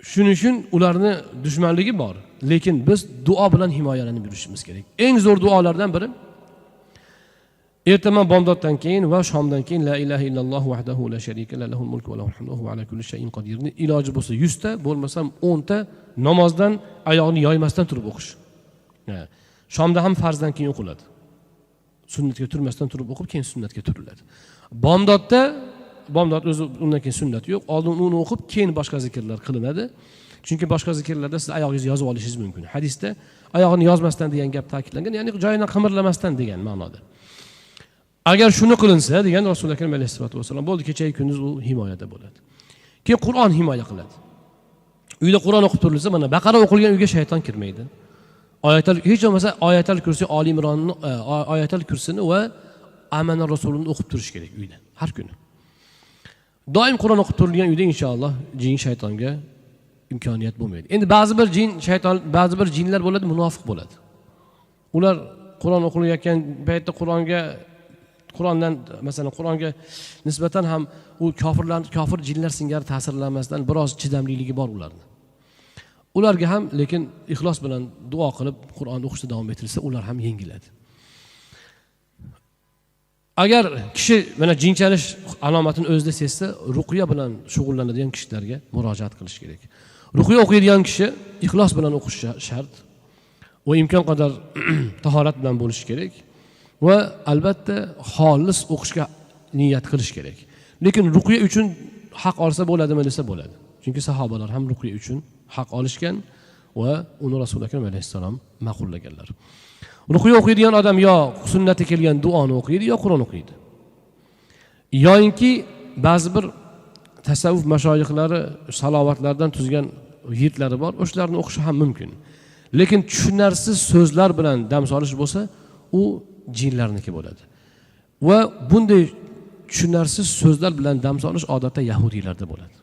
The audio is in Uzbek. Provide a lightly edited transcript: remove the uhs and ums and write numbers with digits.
Shuning uchun ularni dushmanligi bor, lekin biz duo bilan himoyalanib yurishimiz kerak. Eng zo'r duolardan biri ertaman bomdoddan keyin va shomdan keyin la ilaha illalloh vahdahu la sharika la lahul mulku va lahul hamdu va huva ala kulli shay'in qodirni iloji bo'lsa 100 ta, bo'lmasam 10 ta namozdan oyog'ini yoymasdan turib o'qish. Shomda ham farzdan keyin o'qiladi. Sunnatga turmasdan turib o'qib, keyin sunnatga turiladi. Bomdodda, bomdod o'zi undan keyin sunnat yo'q. Oldin uni o'qib, keyin boshqa zikrlar qilinadi. Chunki boshqa zikrlarda siz oyog'ingizni yozib olishingiz mumkin. Hadisda oyog'ini yozmasdan degan gap ta'kidlangan, ya'ni joyidan qimirlamasdan degan ma'noda. Agar shuni qilinsa degan Rasululloh akram alayhissalatu vassalom, bo'ldi, kechayu kunduz u himoyada bo'ladi. Keyin Qur'on himoya qiladi. Uyda Qur'on o'qib turilsa, mana Baqara o'qilgan uyga shayton kirmaydi. Oyatal, hech bo'lmasa Oyatal Kursi, Oli Imronni, Oyatal Kursini va Amana Rasulini o'qib turish kerak uyda har kuni. Doim Qur'on o'qib turilgan uyda inshaalloh jin shaytonga imkoniyat bo'lmaydi. Endi ba'zi bir jin shayton, ba'zi bir jinlar bo'ladi, munofiq bo'ladi. Ular Qur'on o'qilayotgan paytda Qur'ondan, masalan, Qur'onga nisbatan ham u kofirlar, kofir jinlar singari ta'sirlanmasdan biroz chidamliligi bor ularni. Ularga ham lekin ixlos bilan duo qilib Qur'on o'qishda davom etilsa, ular ham yengiladi. Agar kishi mana jin chalish alomatini o'zida sezsa, ruqya bilan shug'ullanadigan kishilarga murojaat qilish kerak. Ruqya o'qiydigan kishi ixlos bilan o'qishi shart va imkon qadar tahorat bilan bo'lishi kerak va albatta xolis o'qishga niyat qilish kerak. Lekin ruqya uchun haq olsa bo'ladimi desa bo'ladi. Chunki sahobalar ham ruqya uchun haq olishgan va uni Rasululloh akram alayhissalom ma'qullaganlar. Ruqya o'qiydigan odam yo sunnatga kelgan duoni o'qiydi, yo Qur'on o'qiydi. Yoyinki ba'zi bir tasavvuf mashoyixlari salovatlardan tuzgan virdlari bor, o'shalarni o'qishi ham mumkin. Lekin tushunarsiz so'zlar bilan dam solish bo'lsa, u jinlarniki bo'ladi. Va bunday tushunarsiz so'zlar bilan dam solish odatda yahudiylarda bo'ladi.